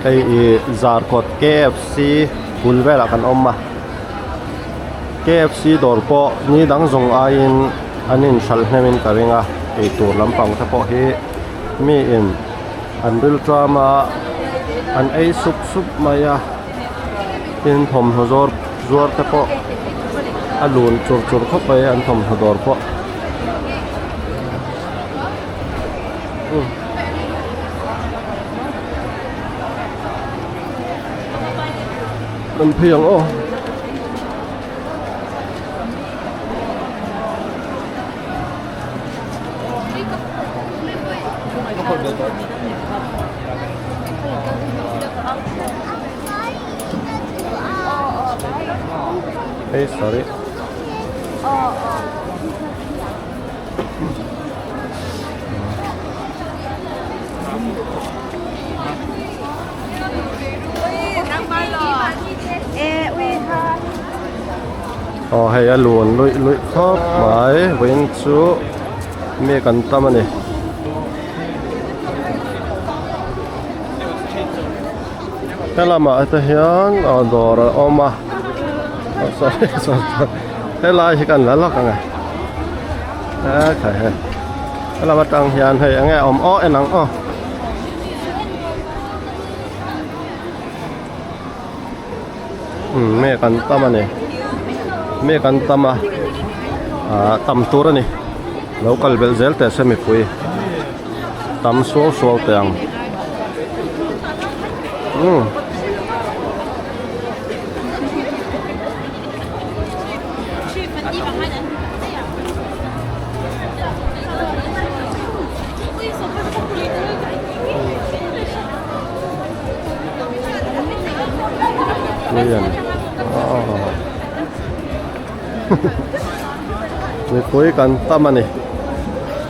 Hei ih Zarkawt KFC bul velah kan awm a KFC dawr pawh ni dang zawng aiin an inhralh hnem in ka ring a eitur lampang te pawh hi mi in an rilṭam a an ei sup sup mai a tin thawmhnaw zawr zuar te pawh a lun chur chur khawp mai an thawmhnaw dawr pawh. Kan phei ang aw. Hey, sorry. Aw hei a lun luih luih khawp mai vawiin chu mi kan tam a ni. Helamah te hian aw dawr a awm a sorry sorry helai hi kan la lawk ang e hekhai hei helam atang hian hei enge a awm aw en ang aw. Umm mek an tam a ni mek an tam a ah tam tur a ni lo kal belh zel teh se mipui tam suau suau teh ang umm. Mipui kan tam a ni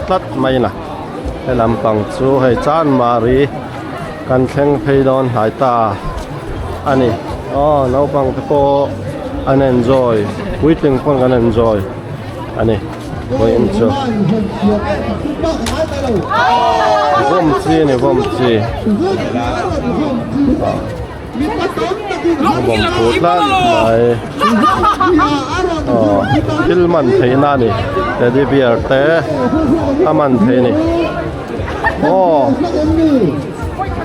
tlat mai na he lampang chu hei chanmari kan thleng phei dawn hnai ta a ni aw naupang te pawh an enjoy puitling pawn kan enjoy a ni. Vawiin chu vawm chi a ni vawm chi a bawm phu tlat mai aw thil man theihna a ni teddy bear te a man theih a ni aw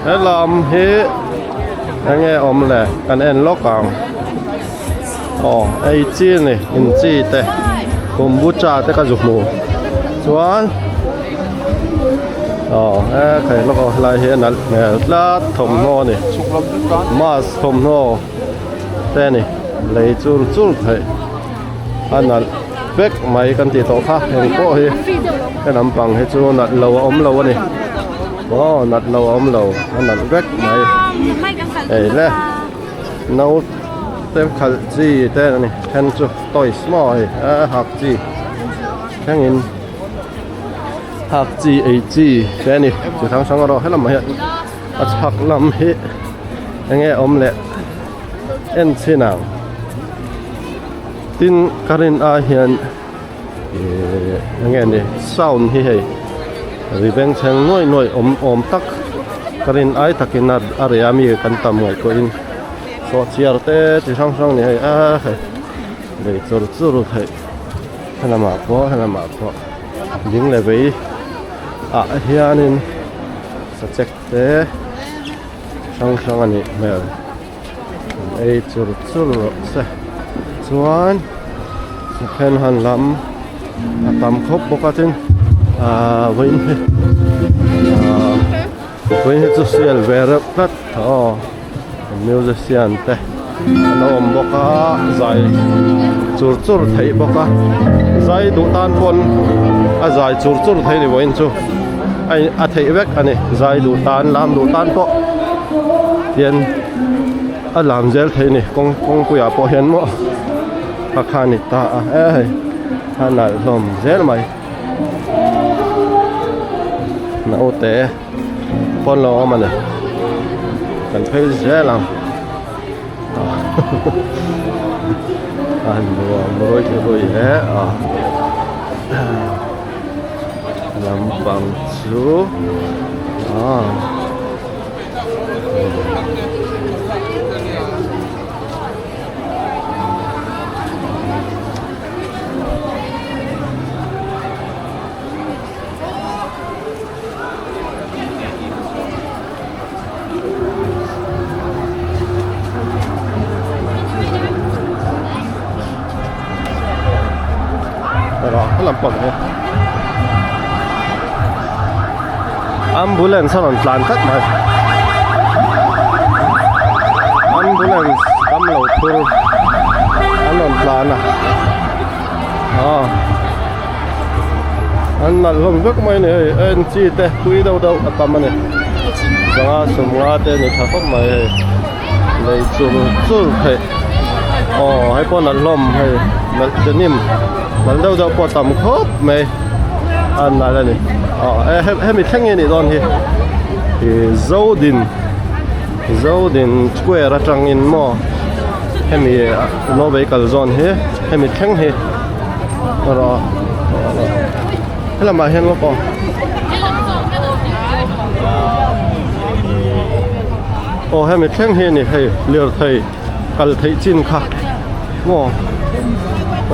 helam hi enge awm le kan en lawk ang. Aw ei chi a ni in chi te kombucha te ka zu hmu chuan aw he khai lawk aw helai hi a nalh hmel tlat thawmhnaw a ni mask thawmhnaw te a ni lei chur chur theih a nalh vek mai kan tih tawh kha engpawh hi he lampang hi chu nalh lo a awm lo a ni aw nalh lo a awm lo a nalh vek mai hei le. Naute khalh chi te a ni then chu toys maw hei a hak chi thlengin hak chi ei chi te a ni chi hrang hrang erawh helamah hian a chhak lam hi enge awm leh en chhin ang tin ka rin ai hian ihh enge ni sound hi hei ri bengchheng nuai nuai awm awm tak ka rin ai takin a a reh a mi kan tam ngaihtuahin sawhchiar te chi hrang hrang ni hei a hei lei chur chur theih helamah pawh helamah pawh ding leh vei ah hianin sachek te hrang hrang a nih hmel. An ei chur chur rawh se chuan second hand lam a tam khawp bawk a tin ahh vawiin hi ahh vawiin hi chu sial ve reuh tlat aw musician te an awm bawk a zai chur chur theih bawk a zai duh tan pawn a zai chur chur theih a ni vawiin chu a theih vek a ni zai duh tan lam duh tan pawh. Tian a lam zel thei a ni kawng kawngpuiah pawh hian maw a kha a ni ta a e hei a nalh hlawm zel mai naute pawn lo awm a ni kan phei zel ang a han nuam rawih rawih hle a lampang chu ah. Helam pang hi ambulance a rawn tlan tlat mai ambulance damlo phur an rawn tlan a aw an nalh hlawm vek mai a ni hei en chi te tui deuh deuh a tam a ni sangha sawmnga te a ni tha khawp mai hei lei chur chur theih aw hei pawh nalh hlawm hei nalh denim nalh deuh deuh pawh a tam khawp mai a nalh a ni aw hemi thleng nge nih dawn hi ih zodin zodin square atangin maw hemi no vehicle zawn hi hemi thleng hi erawh helamah hian lawk aw. Aw hemi thleng hi a ni hei lirthei kal theih chin kha maw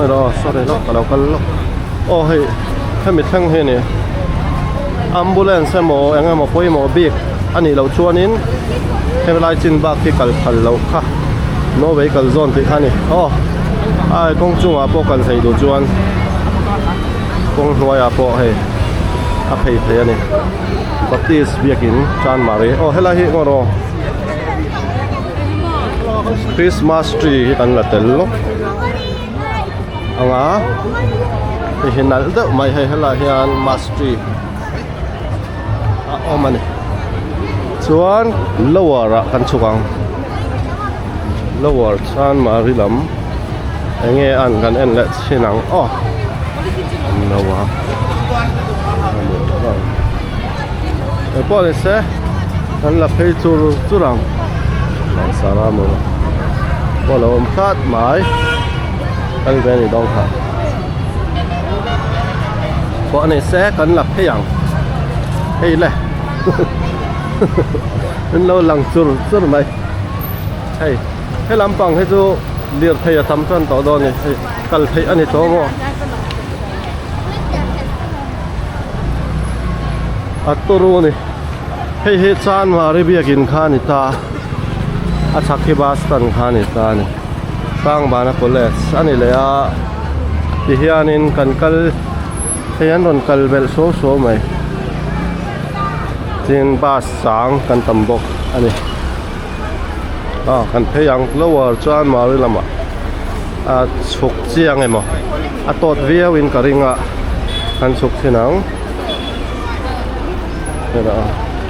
erawh sorry lawk ka lo kal lawk aw hei hemi thleng hi a ni ambulance emaw eng emaw pawimawh bik a nih loh chuanin helai chin bak hi kal phal loh kha no vehicle zone tih kha a ni aw ai kawng chungah pawh kal thei duh chuan kawng hnuaiah pawh hei a phei thei a ni Baptist biakin Chanmari aw helai hi ngaw rawh Christmas tree hi kan la tel lawk anga hei hi nalh deuh mai hei helai hian mas tree a awm a ni chuan lower ah kan chhuk ang lower Chanmari lam enge an kan en leh chhin ang aw an lo a engpawh ni se kan la phei chur chur ang langsar a maw pawh a lo awm hlat mai kan ve a ni dawn kha. Pawh ni se kan la phei ang hei le an lo lang chur chur mai hei he lampang hi chu lirthei a tam chuan tawh dawn a ni hei kal theih a ni tawh maw a turu a ni hei hi chanmari biakin kha a ni ta a chhak hi bus stand kha a ni ta a ni. Sangbana college a ni leh a tihianin kan kal hei an rawn kal belh suau suau mai tin bus chang kan tam bawk a ni aw kan phei ang lower chuan mari lamah a chhuk chiang emaw a tawt viau in ka ring a kan chhuk thin ang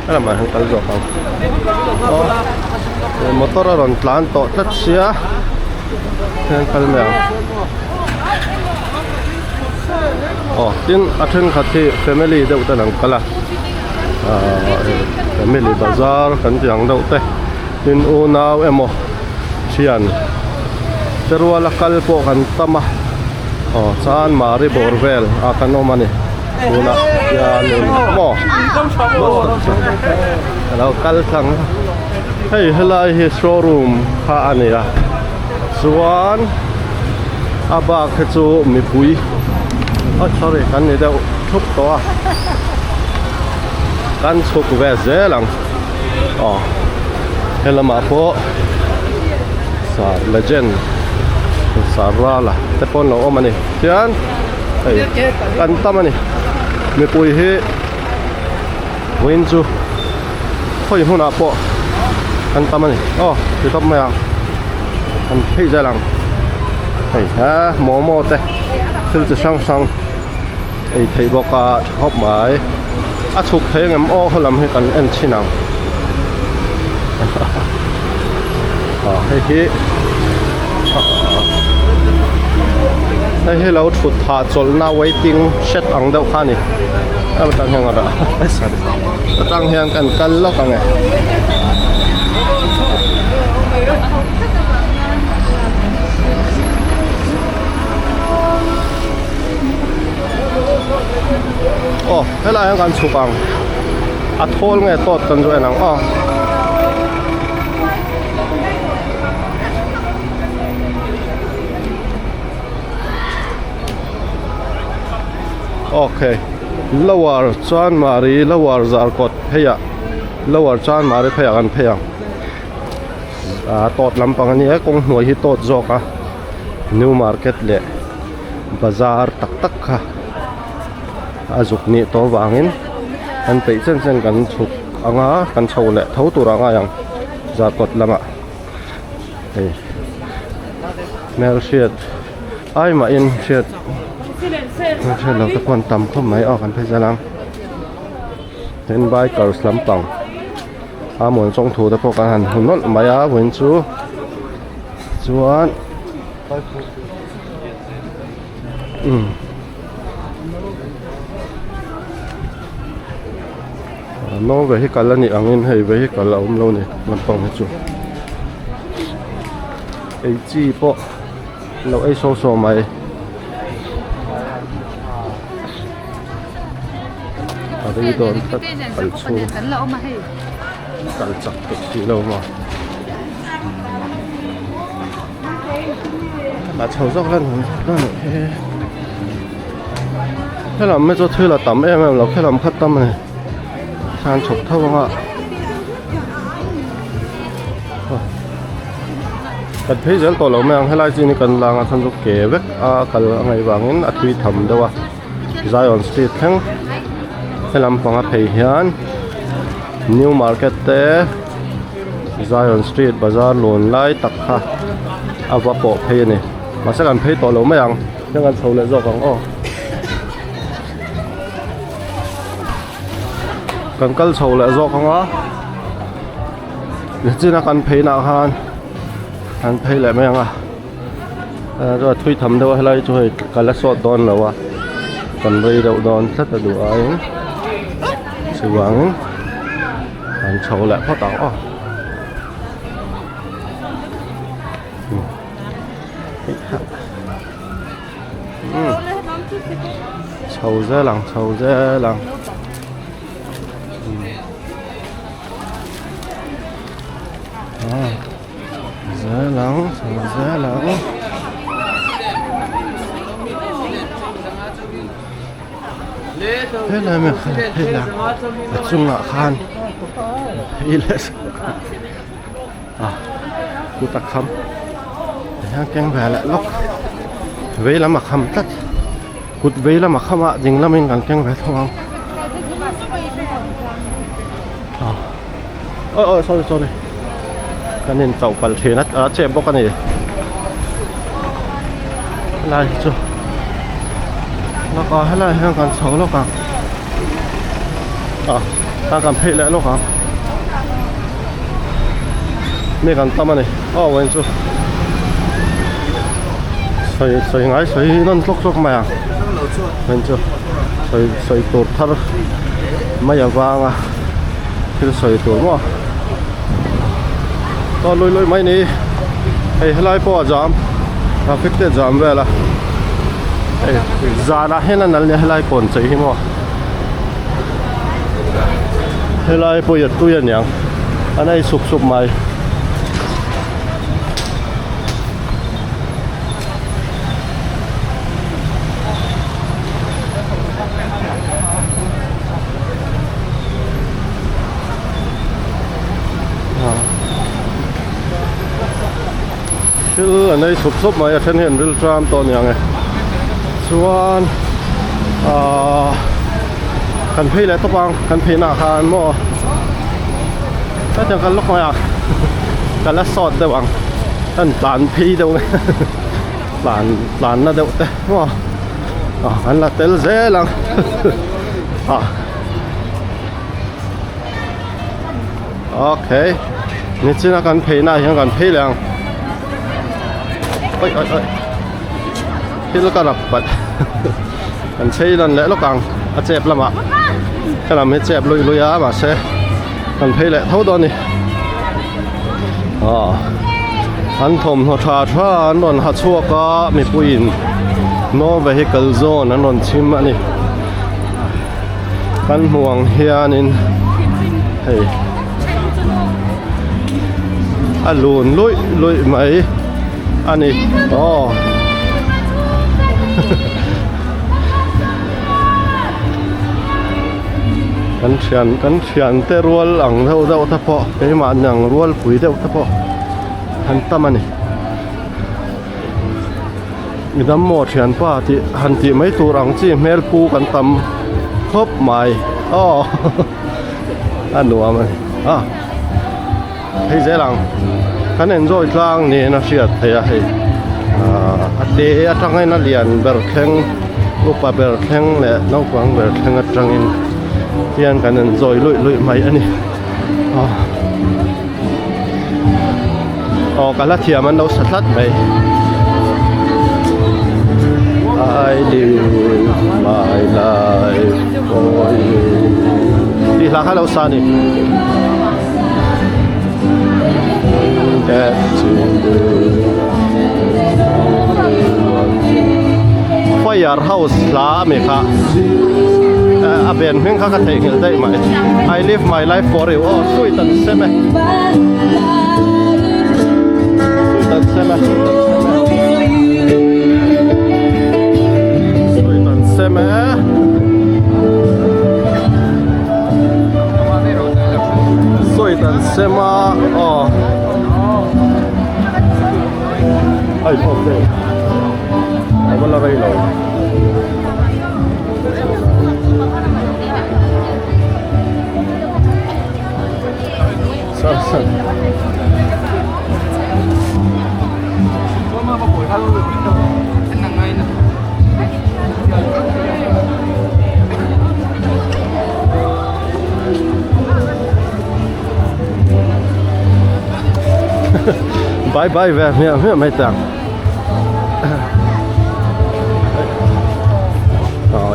a lamah hian kal zawk ang aw. Motor a rawn tlan tawh tlat sia hian kal mai ang aw tin a thenkhat hi family deuh ten an kal a ahh family bazar kan tih ang deuh te tin unau emaw thian te ruala kal pawh kan tam a aw chuan mari bawr vel ah kan awm a ni tunah hianin maw a lo kal tlang a hei helai hi showroom kha a ni a chuan a bak hi chu mipui oh sorry kan ni deuh thup tawh a kan chhuk ve zel ang aw helamah pawh sar legend sar rala te pawh an lo awm a ni tichuan hei kan tam a ni mipui hi. Vawiin chu khawi hmunah pawh an tam a ni aw ti tawp mai ang an phei zel ang hei he momo te thil chi hrang hrang ei theih bawk a tha khawp mai a chhuk thei angem aw khaw lam hi kan en chhin ang ah hei hi hei hi lo thut hahchawlhna waiting shed ang deuh kha a ni. Atang hian a dah sorry atang hian kan kal lawk ang e. Aw helai hian kan chhuk ang a thawl nge tawt kan zu en ang aw. Okay lower chuan mari lower zar kawt pheiah Lower Chanmari pheiah kan phei ang. Aa tawt lampang a nia kawng hnuai hi tawt zawk a New Market leh bazar tak tak kha a zuk nih tawh avangin kan peih chen chen kan chhuk ang a kan chho leh tho tur a ngai ang Zarkawt lamah hei hmelhriat ai mahin hriat hmelhriat loh te pawh an tam khawp mai aw kan phei zel ang tin bikers lampang. A muan chawng thu te pawh kan han hmu nawlh mai a vawiin chu chuan umm no vehicle a nih angin hei vehicle a awm lo a ni lampang hi chu ei chi pawh lo ei saw saw mai. A rei dawn tlat kal chhung kal chak peih si lo maw a chho zawk lan hun dawn a nih hi helam hi chu thil a tam em em lo helam kha tam a ni khan chhuk tho ang a kan phei zel tawh lo mai ang helai chin hi kan lang a chhan chu ke vek a kal a ngaih vangin a thui tham deuh a. Zion street thleng helam panga phei hian new market te Zion street bazar lawn lai tak kha a va pawh phei a ni mahse kan phei tawh lo mai ang heng kan chho leh zawk ang aw kan kal chho leh zawk ang a nichina kan phei nah khan kan phei leh mai ang a. A thui tham deuh a helai chu hei ka la sawt dawn lo a kan rei deuh dawn tlat a duh aiin chuvangin kan chho leh phawt ang aw chho zel ang chho zel ang. Zel ang chho zel ang helai mi khan phei la a chungah khan phei leh a kut a kham tihian keng ve leh lawk vei lam a kham tlat kut vei lam a kham a ding lamin kan keng ve thung ang aw aw sorry sorry kan in chauh palh thin a a chep bawk a ni helai hi chu lawk a helai hian kan chho lawk ang ah a kan phei leh lawk ang mi kan tam a ni aw vawiin chu sawi sawi ngai sawi nawn tlawk tlawk mai ang vawiin chu sawi sawi tur thar mai avanga thil sawi tur maw aw lui lui mai ni hei helai pawh a jam traffic te a jam vel a hei zanah hian a nal nia helai kawn chei hi maw helai pawh hi a tui aniang an ei sup sup mai. Thil an ei sup sup mai a then hi an ril tram tawh aniang e chuan ahh kan phei leh tawp ang kan phei nah khan maw hetiang kan lawk mai a ka la sawt deuh ang kan tlan phei deuh tlan tlan na deuh te maw ah an la tel zel ang ah okay nichina kan phei na ah hian kan phei leh ang oi oi oi thil ka rap palh kan chei lan leh lawk ang a chep lamah helam hi chep lui lui a mahse kan phei leh tho dawn a ni ah an thawmhnaw tha tha an rawn ha chhuak a mipuiin no vehicle zone an rawn chhim a ni kan hmuh ang hianin hei a lun luih luih mai a ni aw Kan thian kan thian te rual ang deuh deuh te pawh keimahni ang rual pui deuh te pawh an tam a ni. Midang maw thianpa tih han tih mai tur ang chi hmel pu kan tam khawp mai aw a nuam a ni a hei zel ang kan enjoy tlang niin a hriat theih a hei ah a te atangin a lian ber thleng upa ber thleng leh naupang ber thleng atangin hian kan enjoy luih luih mai a ni aw. Aw ka hla thiam an lo sa tlat mai I live my life for you tih hla kha lo sa ni Fire house hla a mi kha a ben hming kha ka theihnghilh daih mai I live my life for you aw sweet an sem e. Sweet an sem a aw ai pawh te a va la rei lo. Bye bye ve hmiah hmiah mai tang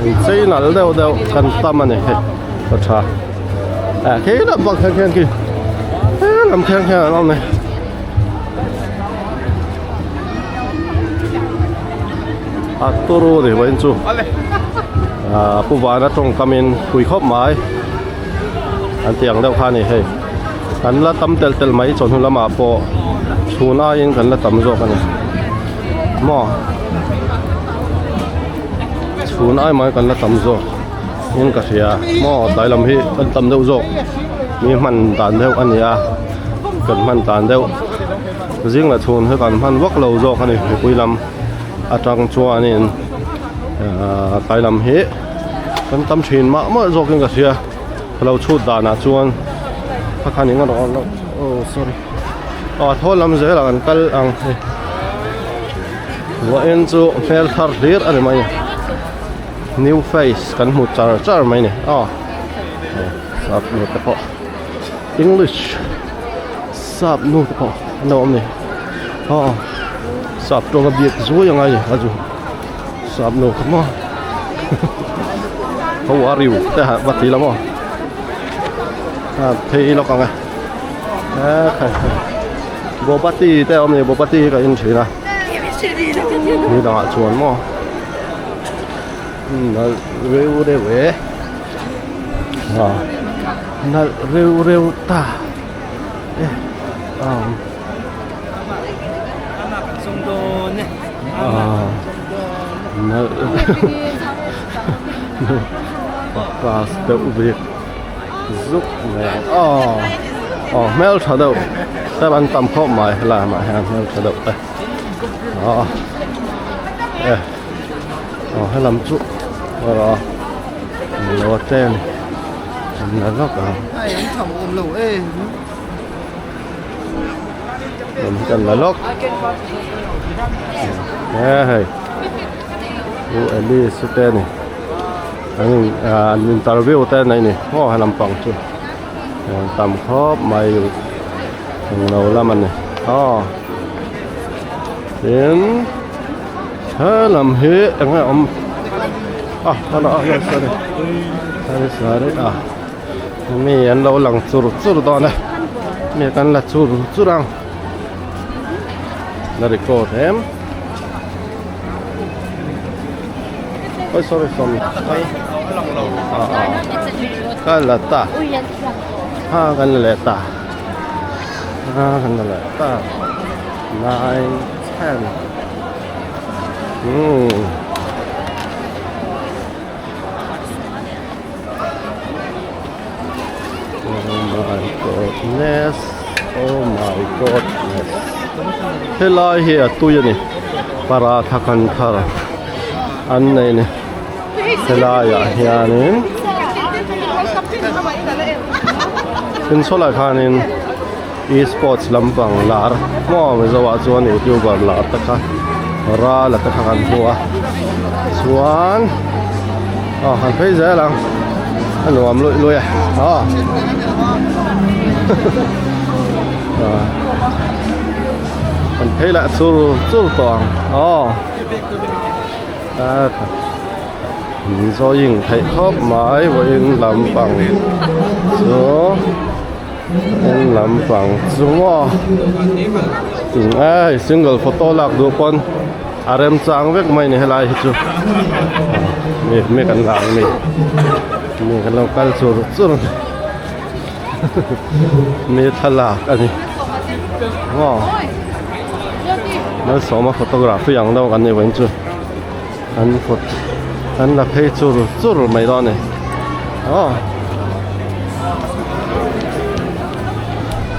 inchei nalh deuh deuh kan tam a ni hei a tha. À khi lam bang khian khian khi lam khian khian an awm ni a turu ni vawiin chu ah pu vana tawngkamin pui khawp mai an tih ang deuh kha a ni hei kan la tam telh telh mai chawhnu lamah pawh chhun aiin kan la tam zawk a ni maw chhun ai mai kan la tam zawk. In ka hria maw tlai lam hi kan tam deuh zawk mi hman dan deuh a ni a kan hman dan deuh zing leh chhun hi kan hman vak lo zawk a ni mipui lam atang chuanin ahh tlai lam hi kan tam thin mah mah zawkin ka hria ka lo chhut danah chuan kha khan eng a rawn lo oh sorry aw thawl lam zelah kan kal ang hei vawiin chu hmel thar hlir a ni mai. New face kan hmu char char mai ni aw sap nu te pawh english sap nu te pawh an lo awm ni aw sap tawnga biak zui a ngai a chu sap nu kha maw how are you te ha va ti la maw a phei lawk ang e boba tea te a awm ni boba tea hi ka in thin a ni dangah chuan maw. Nalh reuh reuh e ah nalh reuh reuh ta e ah ah nalh class deuh bik zuk mai ang aw aw hmeltha deuh te an tam khawp mai helai ah hian hmeltha deuh te ah e. Aw helam chu erawh a lo a tlem an la vak a lam hi kan la lawk he hei u Alice te a ni an in ah an interview te a nei a ni maw helam pang chu an tam khawp mai englo lam a ni aw tin. He lam hi eng nge awm a a la a sorry sorry sorry a mi an lo lang chur chur dawn e mi kan la chur chur ang la record em oi sorry sorry a a kan la ta ha kan la leh ta ha kan la leh ta 9 10 umm Ness oh my godness helai hi a tui a ni paratha kan thar an nei a ni helai ah hianin tin saw lai khanin esports lampang lar maw mizo ah chuan youtuber lar te kha ral a te kha kan hmu a chuan aw han phei zel ang a nuam luih luih a aw kan phei leh chur chur tawh ang aw enjoying theih khawp mai vawiin lampang chu. En lampang chu maw eng e single photo lak duh pawn a remchang vek mai a ni helai hi chu mi mi kan la ang mi mi kan lo kal chur chur mi thlalak a ni maw malsawma photography ang deuh kan ni vawiin chu an phot an la phei chur chur mai dawn a ni aw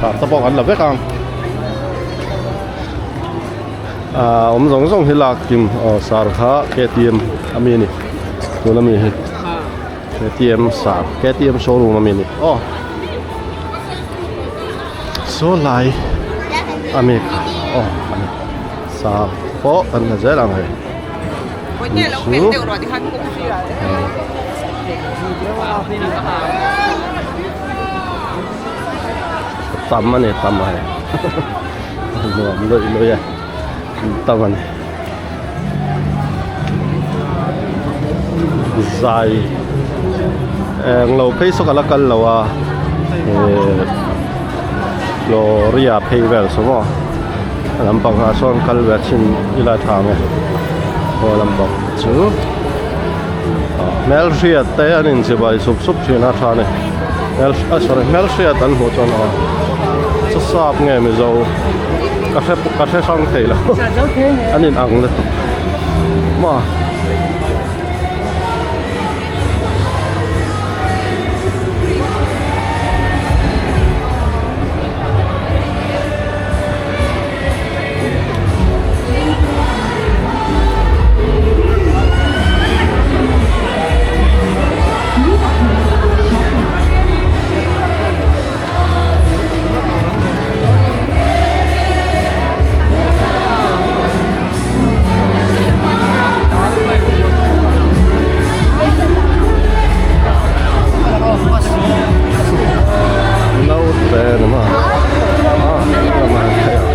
tah te pawh kan la vek ang ah awm zawng zawng hi lak kim aw sar kha ktm a mi a ni tuna mi hi ktm sar ktm showroom a mi a ni aw saw lai a mi kha aw a ni. Sa pawh kan la zel ang hei chu tam a ni tam a hei nuam luih luih a tam a ni zai englo phei saw ka la kal lo a ehh Gloria phei vel saw maw. A lampang ah sawn kal ve chhin ila tha ang e aw lampang chu hmelhriat te an inchibai sup sup thin a tha a ni hmel ah sorry hmelhriat an hmuh chuan aw chu sap nge mizo ka hre ka hre hrang thei lo an in ang lutuk maw. Naute ni maw ah lamah an thei ang.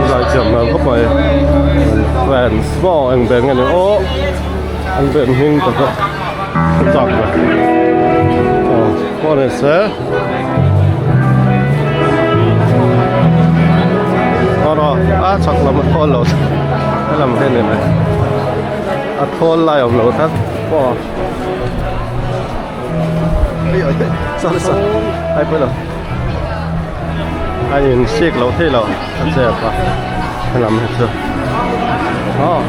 Zaithiam hmel khawp mai an fans maw eng ber nge ni aw an ber hming te pawh ka chak ve aw pawh ni se. A chak lam a thawl lo helam hi a ni mai a thawl lai awm lo tlat aw sorry sorry ai pawh lo a in sik lo thei lo a chep a helam hi chu aw.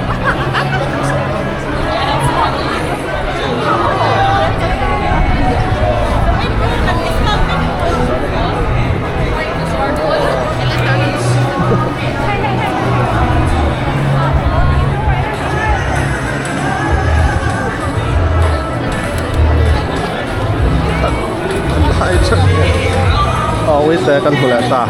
Aw uite kan hmu leh ta.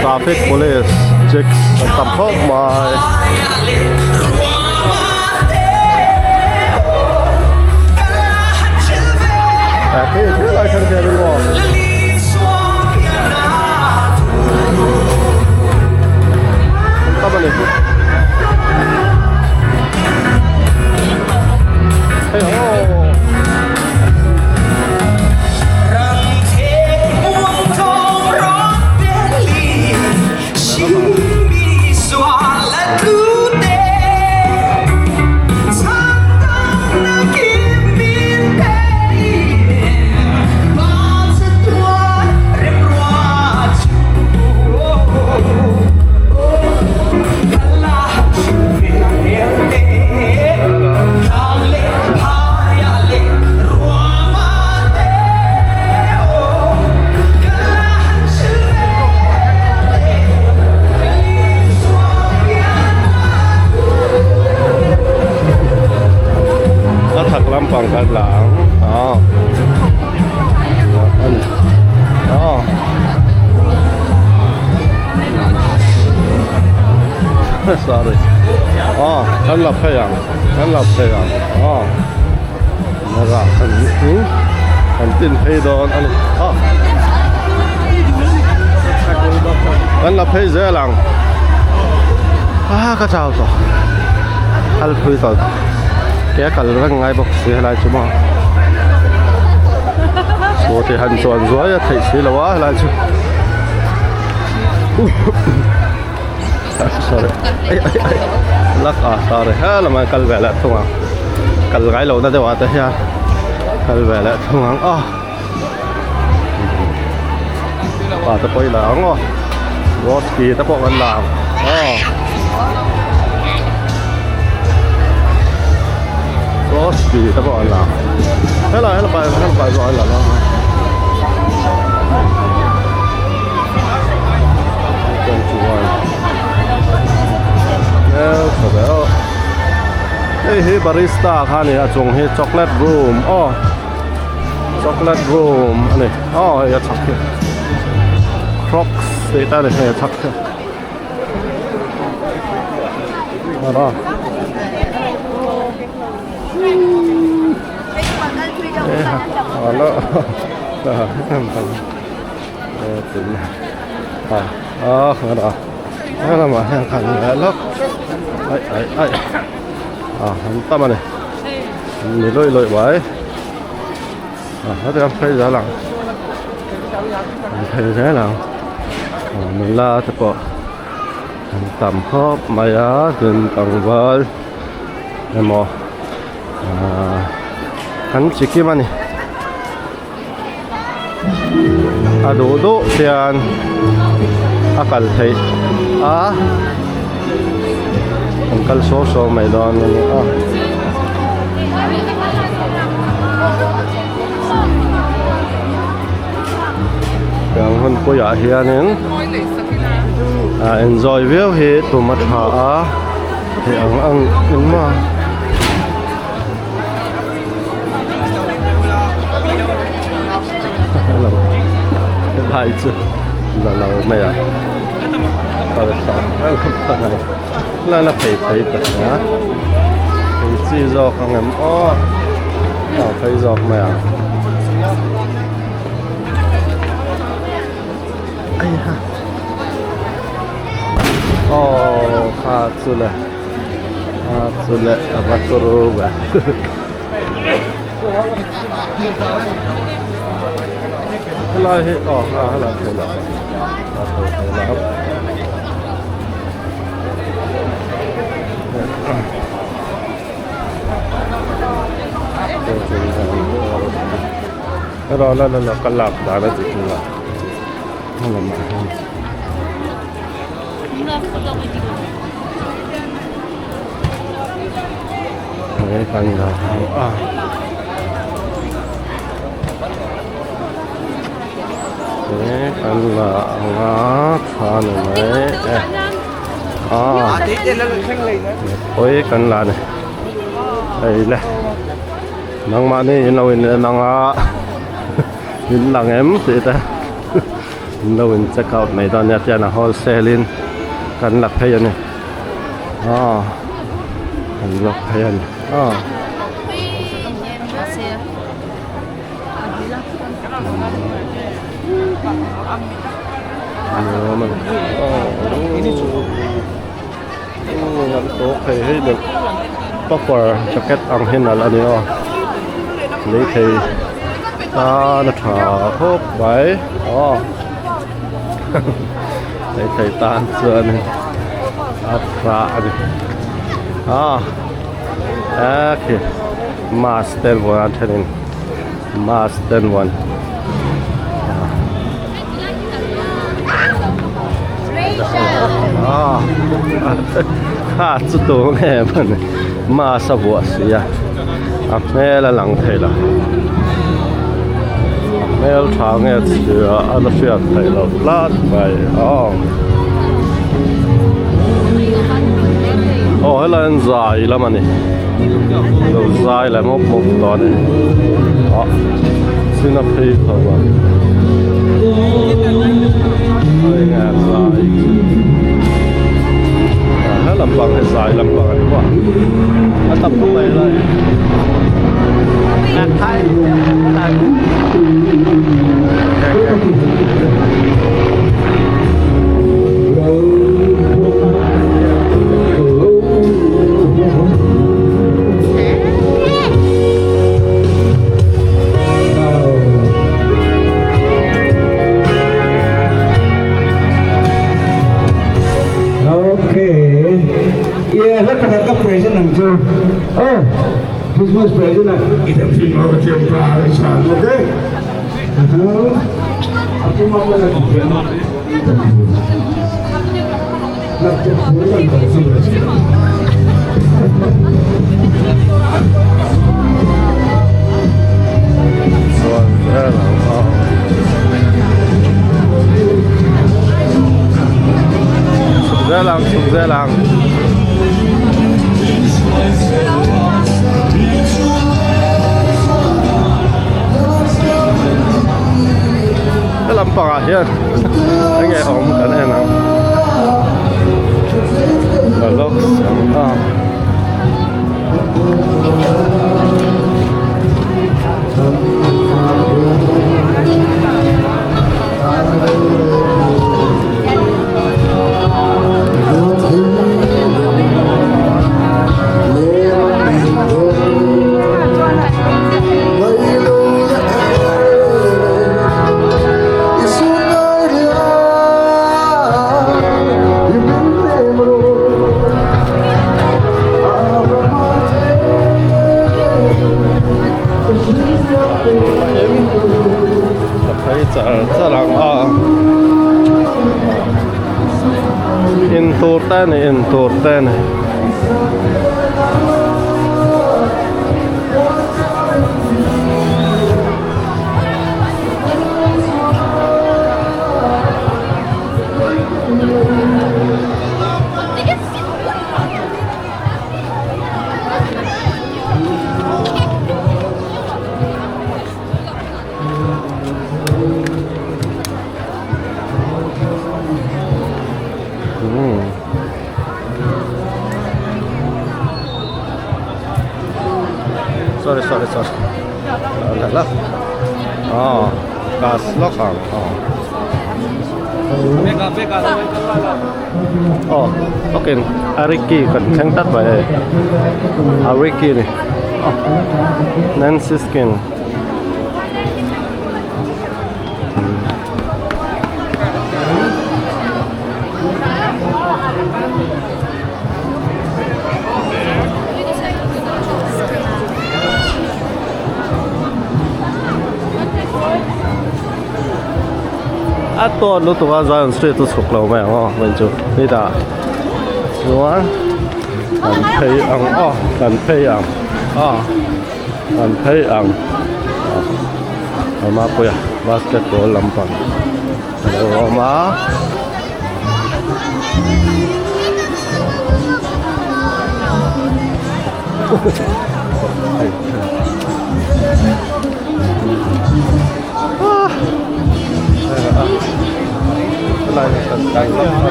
Traffic police chicks an tam khawp mai. A thak lampang kan la ang aw a ni aw sorry aw kan la phei ang kan la phei ang aw Nara kan chu kan tin phei dawn a ni a kan la phei zel ang a ka chau tawh kal phui tawh ke a kal reng ngai bawk si helai chu maw scooty han chuan zuai a theih si lo a helai chu Sorry ai ai ai lak a sorry he lamah kal ve leh thung ang kal ngai lo na deuh ah te hian kal ve leh thung ang aw pa te pawh i la ang aw roski te pawh kan la ang aw roski te pawh an la ang helai helai helai zawh an la lo Hei hi barista kha a ni a chung hi chocolate room aw chocolate room a ni aw hei a chhak hi crocs tih te a ni hei a chhak hi a lamah hian khan leh lawk aih aih aih a an tam a ni ni lawih lawih mai a hetiang an phei zel ang an phei zel ang nula te pawh an tam khawp mai a tin tlangval emaw ahh an chi kim a ni. A duh duh hian a kal theih a an kal saw saw mai dawn a ni a. Tiang hun puiah hianin ah enjoy viau hi tum a tha a hei ang ang engmah. Helai chu la lo mai a la la phei phei ta sia phei chi zawk ang em aw a phei zawk mai ang aw kha chu le. A chu le a va turu ve helai hi aw a helai phei lah a phei phei lah. Hello la la la ka lak dan a dik lo a lamah hian. He kan la a. He kan la anga tha ni mai e. A. Oi kan la ni. Hei le. Nangmahni in lo in en anga in lang em tih te in lo in check out mai dawn nia tian a wholesale in kan la phei a ni aw kan la phei a ni aw. Hei hei puffer jacket ang hi nalh a ni aw lei thei tan a tha khawp mai aw lei thei tan chuan a tha a ni a a khi mask te an vuan a thenin mask te an vuan. Kha chu tur nge mawni mask a vuah si a a hmel a lang thei lo a hmel tha nge chhia a la hriat theih loh tlat mai aw aw helai an zai lam a ni lo zai leh mawp mawp tawh a ni ah china phei tho a. He lampang hi zai lampang a ni maw a tam khawp mai lai Okay. Yeah, hla pakhat ka present ang chu. Oh, Christmas present ah. Idam sin mo ka tiang pa sa okay? Ako mawala dito. Chhuk zel ang chhuk zel ang. He lampangah hian enge awm kan en ang Phei char char ang a in tur te a ni in tur te a ni. Sorry sorry sorry la la ah gas lawk ang ah oh okay Ariki kan thleng tlat mai hei Ariki ni oh Nancy skin. A tawt lutuk a Zion Street chu chhuk lo mai ang aw hmun chu hetah chuan kan phei ang aw kan phei ang aw kan phei ang aw Mapuia basketball lampang a lo awm a.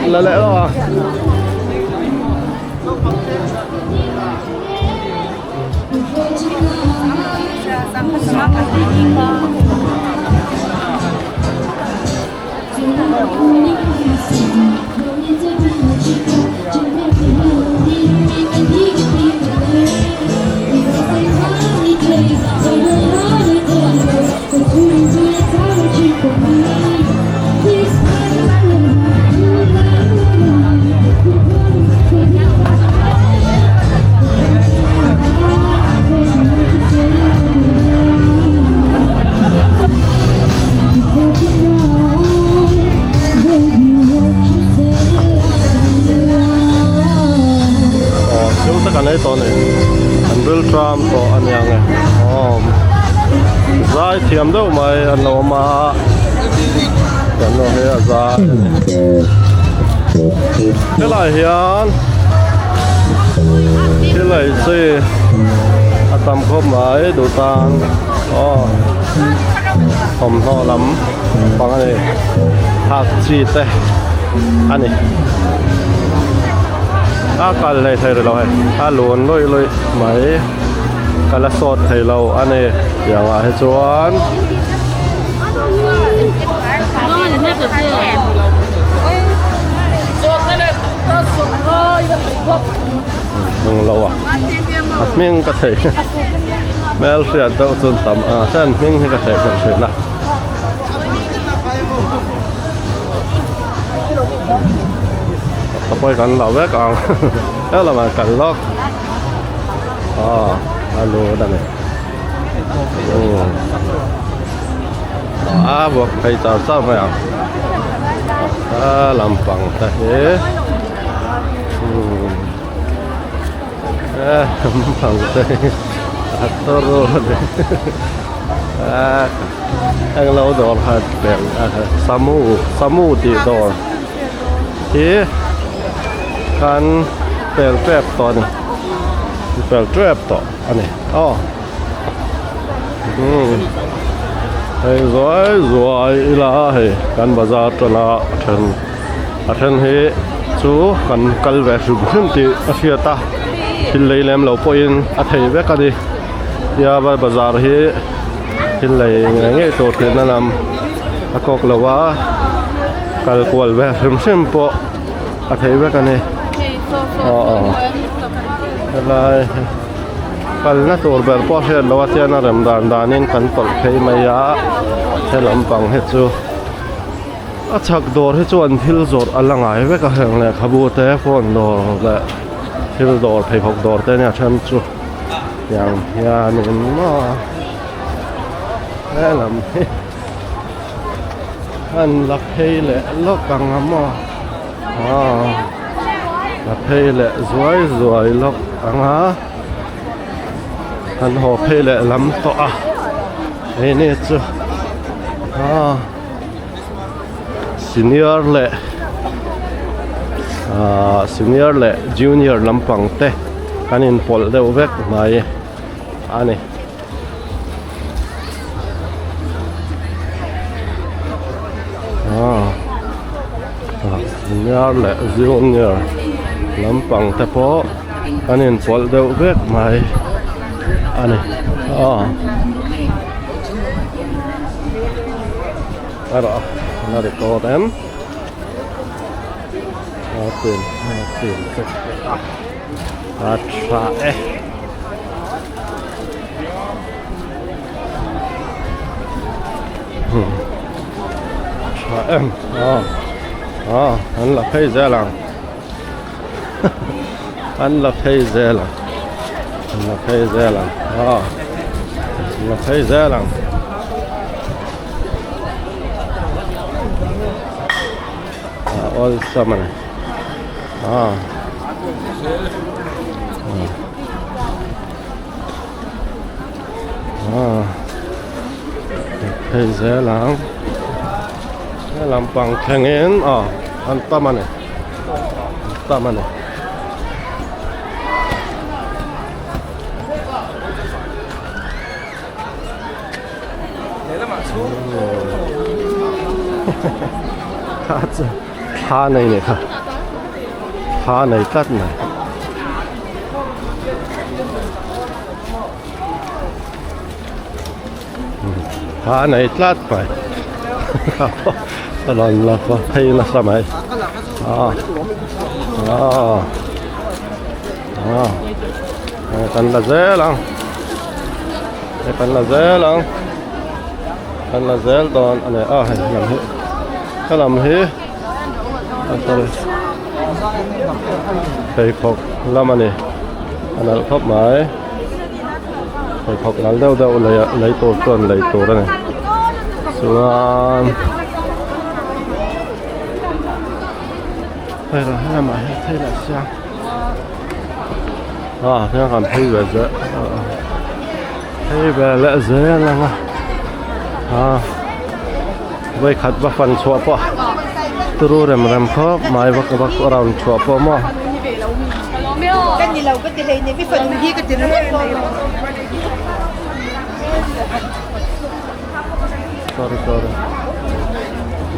Là lẽ rồi Aw thil te kan ei tawh a ni an ril tram tawh a niang e aw zai thiam deuh mai an lo awm a kan lo hei a zai a ni helai hian thil ei chi a tam khawp mai duh tan aw thawmhnaw lam pang a ni hak chi te a ni a kal hlei thei rih lo hei a lun luih luih mai ka la sawt thei lo a ni tiang ah hi chuan. Hming lo a a hming ka thei hmel hriat deuh chu tam a chuan hming hi ka thei hriat thin a. Ka pawi kan lo vek ang helamah kan lawk aw a lut a ni. A vuak phei char char mai ang a lampang te hi a lampang te hi a tawrh a ni a englo dawr kha samu samu tih dawr hi kan pel tep tawh a ni pel tep tawh. A ni aw umm hei zuai zuai ila hei kan bazar tana a then a then hi chu kan kal ve hrim hrim tih a hriat a thil lei lem lo pawhin a thei vek a ni tia vai bazar hi thil lei ngei ngei tur tihna lam a kawk lo a kal kual ve hrim hrim pawh a thei vek a ni aw aw helai kalna tur ber pawh hriat loh a chuan a rem dan danin kan tawlh phei mai a he lampang hi chu a chhak dawr hi chuan thil zawrh a la ngai vek a heng lehkhabu te phone dawr leh thil dawr pheikhawk dawr te ania then chu tiang hianin maw he lam hi. An la phei leh lawk ang a maw aw la phei leh zuai zuai lawk ang a an haw phei leh lam tawh a hei ni chu aw senior leh ahh senior leh junior lampang te kan inpawlh deuh vek mai a ni. Senior leh junior lampang te pawh an inpawlh deuh vek mai a ni aw erawh a la record em a tin a tin a tha e. Tha em aw aw an la phei zel ang an la phei zel ang. La phei zel ang aw la phei zel ang. A awlsam a ni aw aw phei zel ang he lampang thlengin aw an tam a ni an tam a ni. Kha chu thla nei nih kha thla nei tlat mai thla nei tlat mai a rawn la phei nasa mai ah ah ah kan la zel ang. Hei kan la zel ang kan la zel dawn a ni a hei lam hi he lam hi a sorry pheikhawk lam a ni a nalh khawp mai pheikhawk nalh deuh deuh lei lei tur chuan lei tur a ni chuan hei lamah hian phei lah sia. Ah hian kan phei ve zel phei ve leh zel ang a ah vawikhat va fan chhuah pawh turu rem rem khawp mai vak vak round chhuah pawh maw. Sorry sorry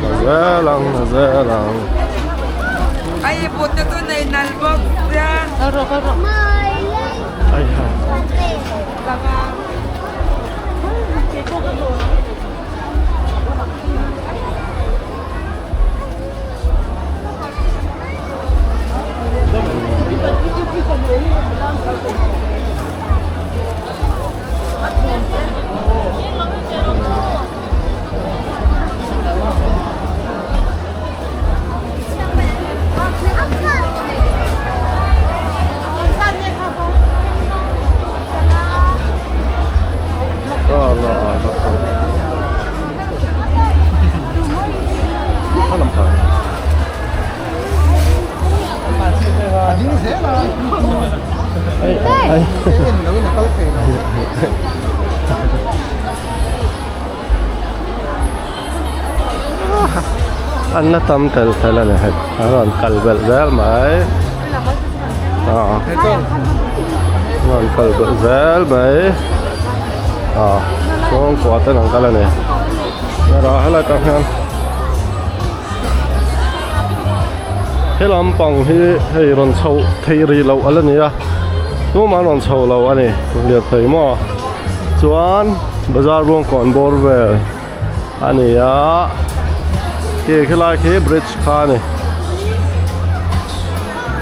la zel ang la zel ang. Ai put na tu nei nal bawk sia. Ai ha. An la tam tel tel a ni hei an rawn kal belh zel mai ah an rawn kal belh zel mai ah chhungkua ten an kal a ni helai tang hian. He lampang hi hei rawn chhoh theih rih loh a la ni a tumah an rawn chho lo a ni lirthei maw chuan bazar buang kawn bawr vel a ni a khi khilai khi bridge kha a ni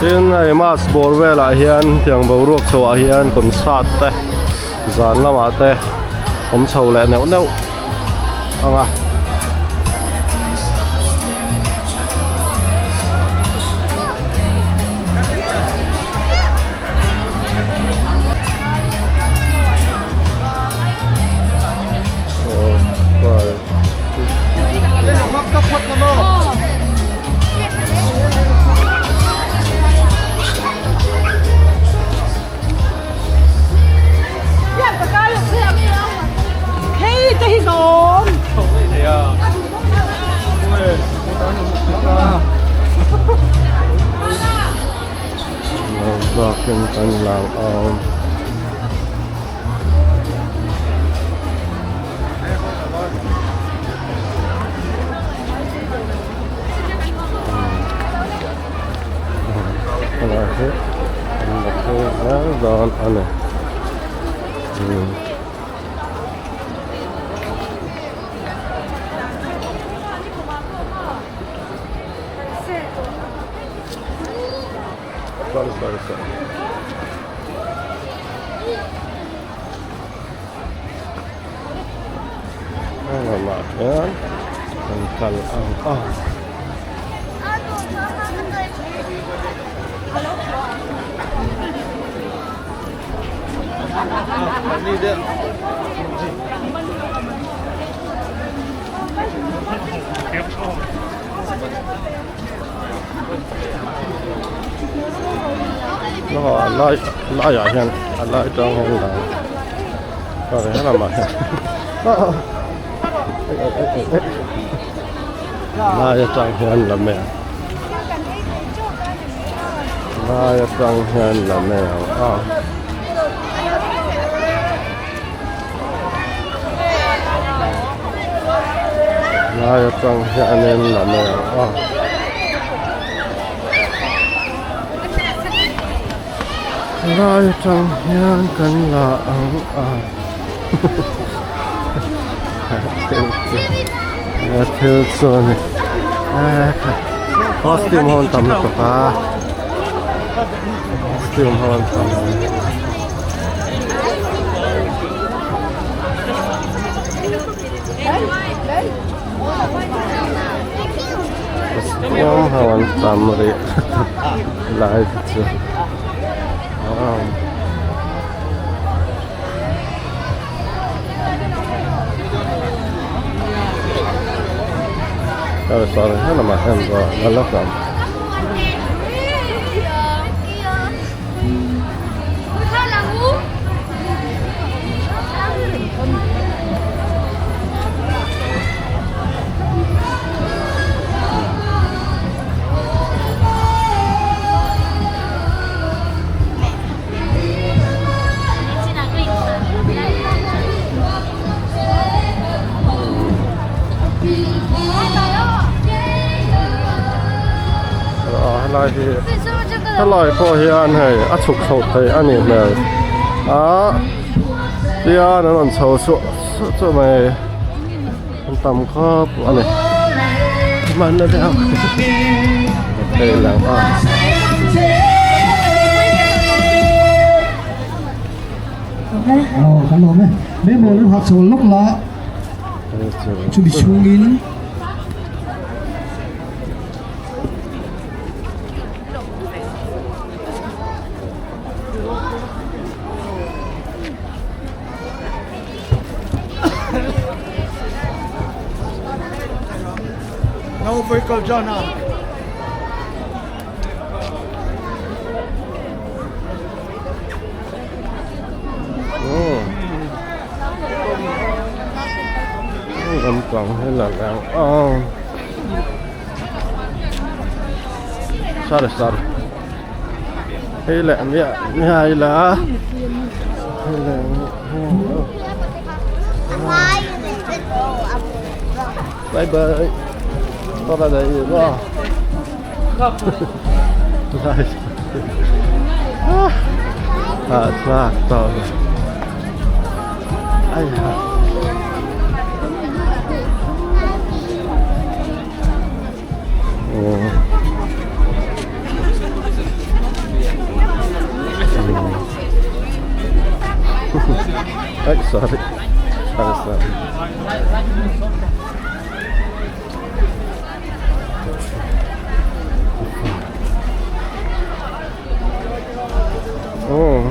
tin hei mask bawr velah hian tiang boruak chho ah hian concert te zan lamah te awm chho leh neuh neuh. Ang a. Bakin kan lang ang dawn a ni. Sorry sorry sorry. Lamah hian kan kal ang a. A lai laiah hian a lai tang hian la sorry helamah hian lai atang hian la mai ang lai atang hian la mai ang a. Lai atang hianin la mai ang a. Lai atang hian kan la ang a. Thil chu a ni. Costume ho an tam lutuk a. Costume ho an tam. Costume ho an tam rih lai te chu wow. Sorry sorry helamah hian la lawk ang. Helai hi helai pawh hian hei a chhuk chho thei a nih hmel a tian an rawn chho suah suah chu mai an tam khawp a ni hman a deuh thei lo a. Aw kan lawm e mai mawl in hak chho lawk la chumi chhungin. No vehicle John ah. Lampang hi la lang aw sorry sorry hei leh miah miah ila hei leh bye bye tawh la daih maw Ah, tawh ai ha. Ai sorry. Sorry sorry. Oh.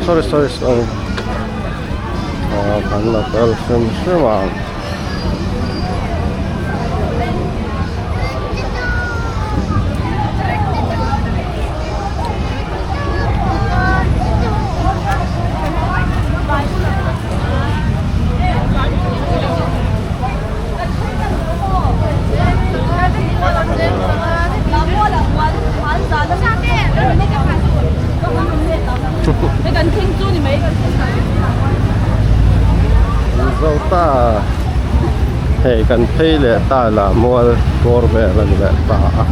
Sorry sorry sorry kan la kal hrim hrim ang. ta hei kan phei leh ta la mual bawr vel a ni leh ta a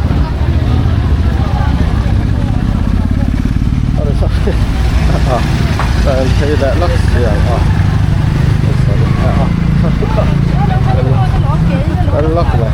kan phei leh lawk si ang a kan lawk lo.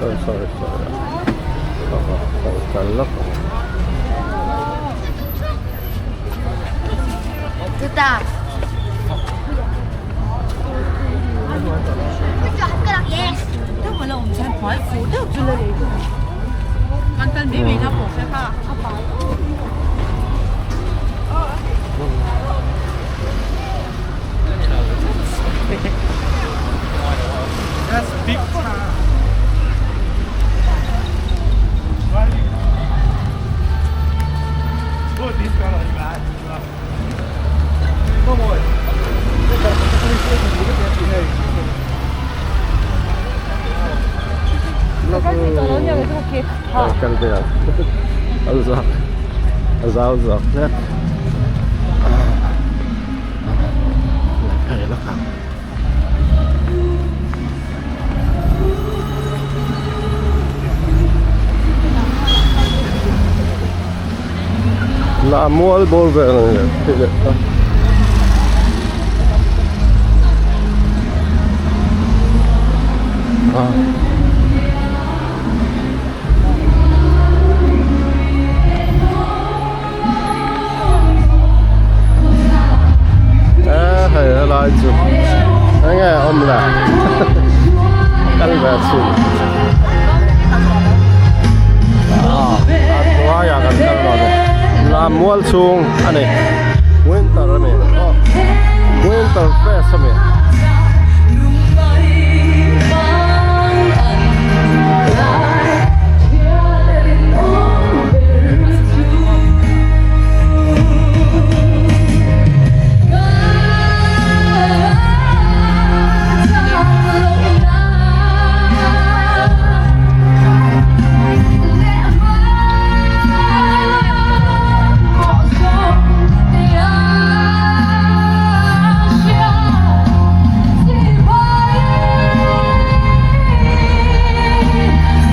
Sorry, sorry, sorry. Kal ve ang a zak a zau zawk hlek a lak ang. Lah mual bawr vel ang leh thei leh ta. Ah. A hei helai chu enge a awm le kal ve chhin a hnuaiah kan kal dawn a ni lam mual chhung a ni winter a ni aw winter fest a ni.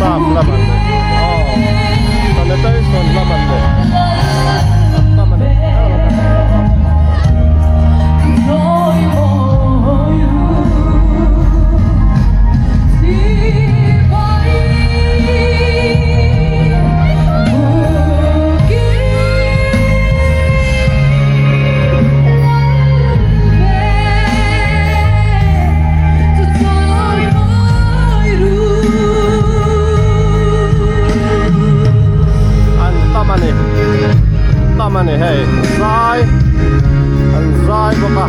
Staff lam an ni aw sanitation lam an ni an tam a ni. An tam a ni tam a ni hei zai an zai bawk a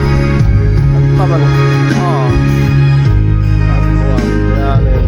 an tam a ni aw an huam hianin.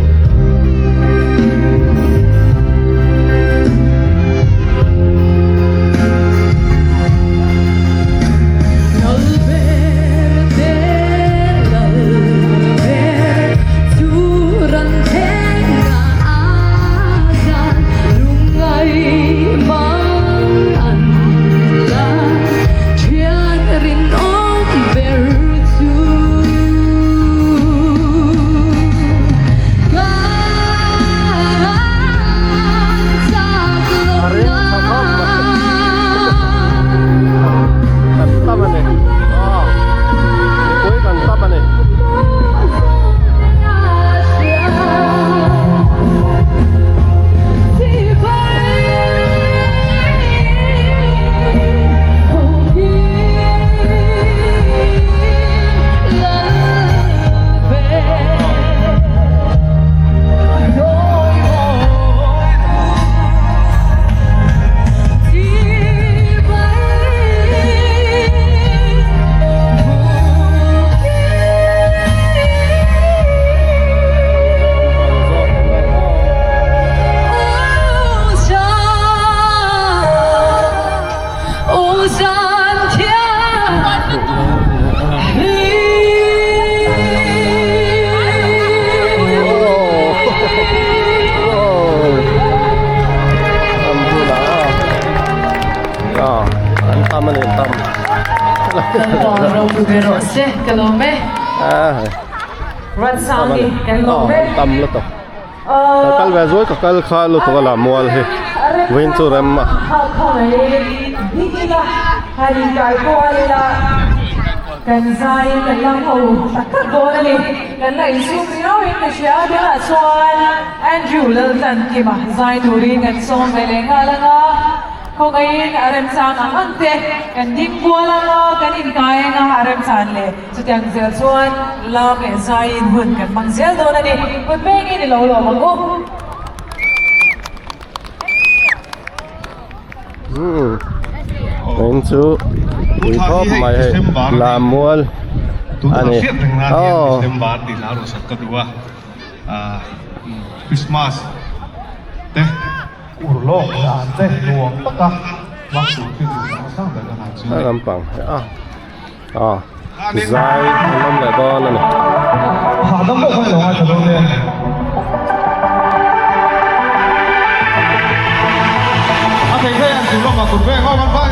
Lalpa ropui ber rawh se ka lawm e. Ruatsangi kan lawm e. Tam lutuk. Ka kal ve zuai ka kal kha lutuk a la mual hi vawiin chu rem a. Kan zaiin kan lam ho tak tak dawn a ni. Kan la insum riau in ka hria a tunah chuan Andrew Laltlankima zai turin kan sawm ve leh nghal ang a. Khawngaihin a remchang ang ang te kan ding kual ang a, kan inkai ang a, a remchan leh chutiang zel chuan lam leh zaiin hun kan hmang zel dawn a ni. Kut pengin i lo lawm ang u. Umm in chu pui khawp mai hei lammual a ni aw. Christmas te urlawk dan te nuam taka hmang tur khi duhsakna sang ber ka hlan chu a ni. Lampang hi a aw zai an awm leh dawn a ni. Hahdam pawh khan i lo ngaithla dawn nia. A thei thei an tur lamah kut veng awm an vai.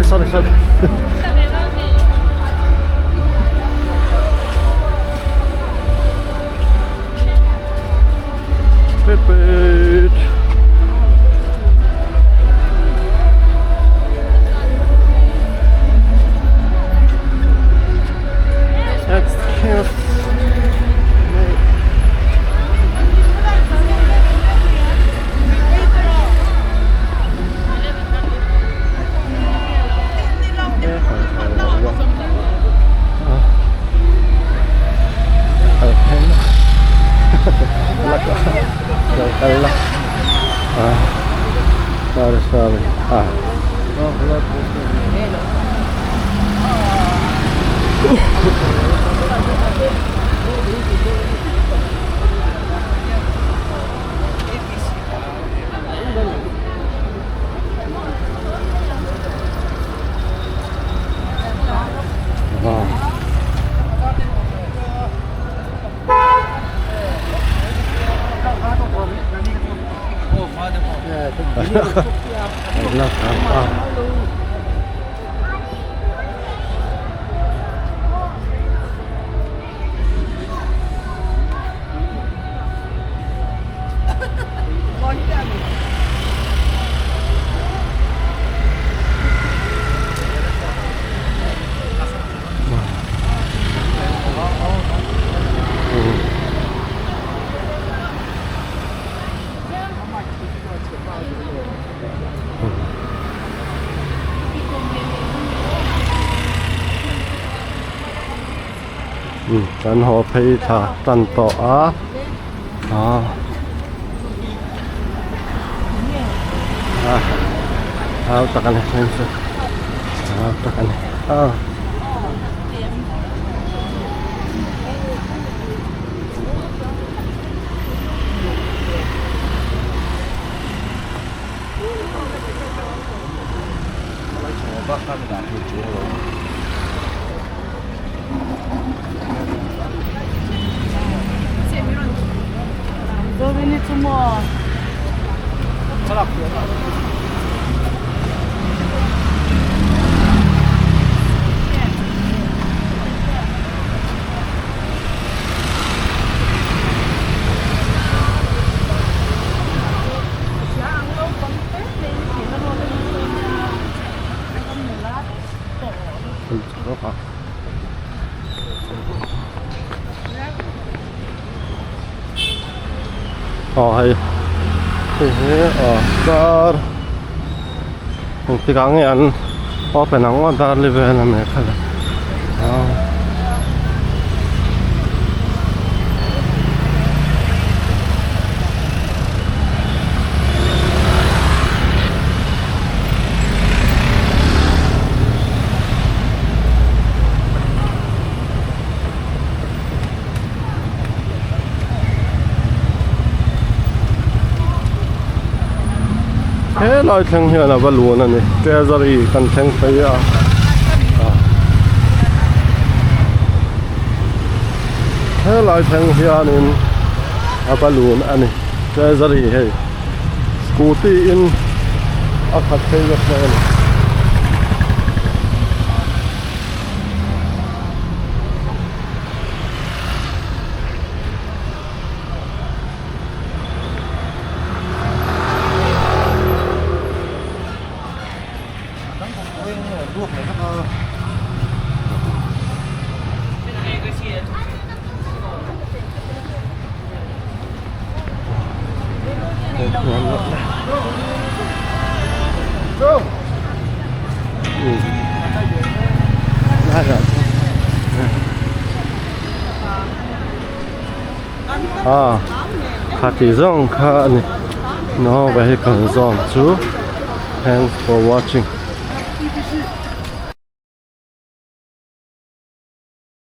Sorry sorry Kan haw phei thla tan tawh a ah ah tak a ni ah tak a ni ah. Aw hei hei hi aw dar engtikah nge an open ang aw dar li vel a ni kha le aw. Helai thleng hian a va lun a ni treasury kan thleng phei a helai thleng hianin a va lun a ni treasury hei scooty in a khat phei vek mai a ni. Ah khati zawng kha a ni no vehicle zawn chu thanks for watching.